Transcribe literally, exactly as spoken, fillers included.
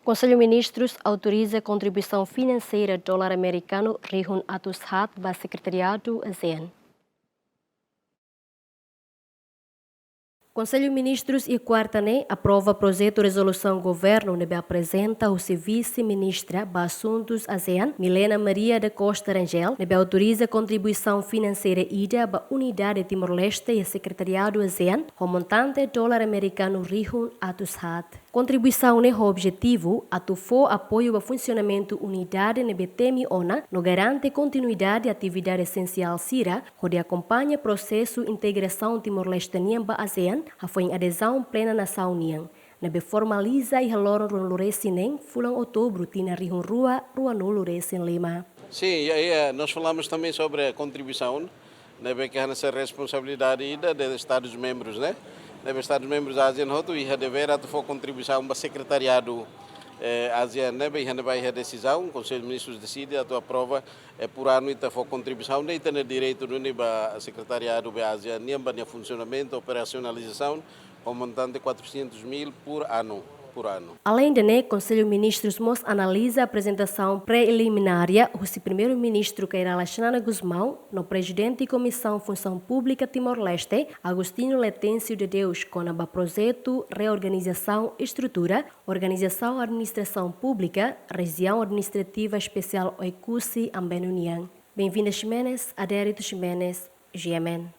Konsellu Ministrus autoriza kontribuisaun finanseira dolar amerikanu rihun atus haat ba Sekretariadu ASEAN. Konsellu Ministrus iha kuarta ne'e aprova projetu rezolusaun governu ne'ebé aprezenta husi Vise-Ministra ba Asuntus ASEAN, Milena Maria da Costa Rangel, ne'ebé autoriza kontribuisaun finanseira ida ba Unidade Timor-Leste iha Sekretariadu ASEAN, ho montante dolar amerikanu rihun atus haat. Kontribuisaun ne'e ho objetivu atu fó apoiu ba funsionamentu unidade ne'ebé temi ona no garante kontinuidade atividade esensiál sira, hodi akompaña prosesu integrasaun Timor-Leste nian ba ASEAN, hafoin adezaun plena nasaun nian, ne'ebé formaliza iha loron ruanulu-resin-neen fulan Outubru tinan rihun rua ruanulu-resin-lima. Sim, e aí, eh, nós falamos também sobre a contribuição, ne'ebé ke hanesan responsabilidade ida de Estados membros, né? Ne'ebé Estados membros ASEAN hotu iha devér atu fó kontribuisaun ba sekretariadu, eh, ASEAN, ne'ebé iha ne'ebá iha desizaun, Konsellu Ministrus deside atu aprova, eh, por anu ita fó kontribuisaun, ne'e ita-nia direitu duni ba sekretariadu be ASEAN nian ba nia funsionamentu, operasionalizasaun, ho montante quatrocentos mil por ano, por ano. Aleinde ne'e, Konsellu Ministrus mós analiza aprezentasaun preliminária husi Primeiru-Ministru Kay Rala Xanana Gusmão no Prezidente Komisaun Funsaun Públika Timor-Leste, Agostinho Letêncio de Deus, kona-ba projetu reorganizasaun estrutura organizasaun administrasaun públika Rejiaun Administrativa Espesiál Oekusi Ambeno nian. Benvinda Ximenes, Adérito Ximenes, GMN.